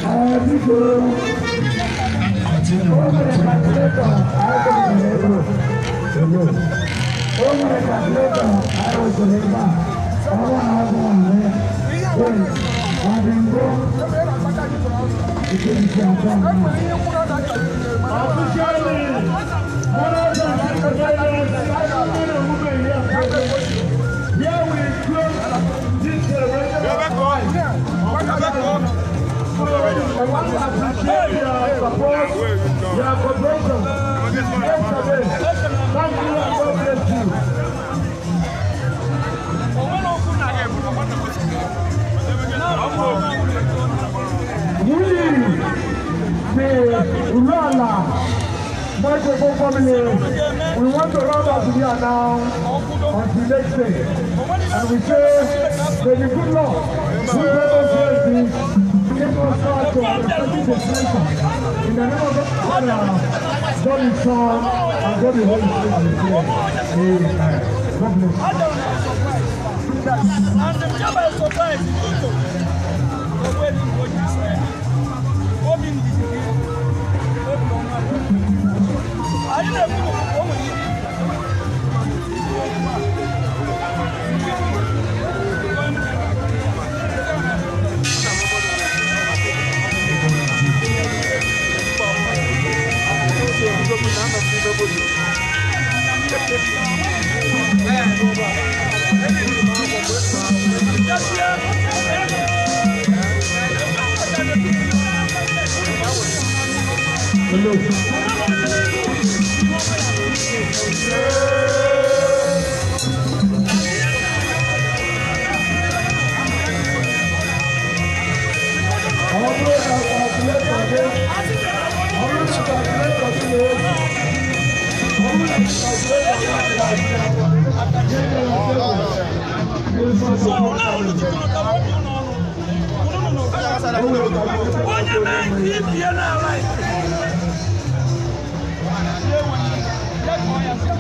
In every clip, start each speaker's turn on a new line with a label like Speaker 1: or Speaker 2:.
Speaker 1: Biko,
Speaker 2: Continue,
Speaker 1: o nwere
Speaker 2: continue.
Speaker 1: Calculator anyị wetara ebe a. O nwere calculator anyị wetara ebe a. Ọ bụrụ na ọ bụ nwanne, ọ dị mbụ nke isi atọ.
Speaker 3: Officially, mothers and sisters, men and women here present, here we close this celebration of life. So, I want to appreciate your support, your cooperation. Yesterday, thank you and God bless you. We, the Urualla microphone family, we want to round up here now until next day. And we say, may the good Lord who brought us here this, take us back to our respective destination. In the name of God the Father, God the Son, and God the Holy Spirit, we pray. Amen. God bless you.
Speaker 4: And the job is surprise obi ndidi gị obi ọma gị. Anyị na-ekwu na o nwere ike.
Speaker 3: Hello.
Speaker 1: Ọ bụrụ na calculator gị, ọ bụrụ na calculator gị na-efu, ọ bụrụ na calculator gị na-abịa, gị
Speaker 4: So na unu jikọrọ ka obi unu ọnụ. Unu nọ n'ofu. Onye mee nke ibie n'ala.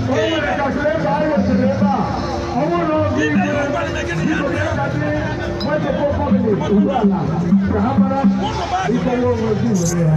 Speaker 3: O nwere calculator anyị wetara ebe a. Ọ bụrụ na ọ bụ
Speaker 4: Ibe
Speaker 3: igwe,
Speaker 4: ya gwara gịnị ya
Speaker 3: biko
Speaker 4: bịa.
Speaker 3: mee ka ndị microphone family Urualla ka ha mara
Speaker 4: Unu baa
Speaker 3: ife onwe ozi were ya.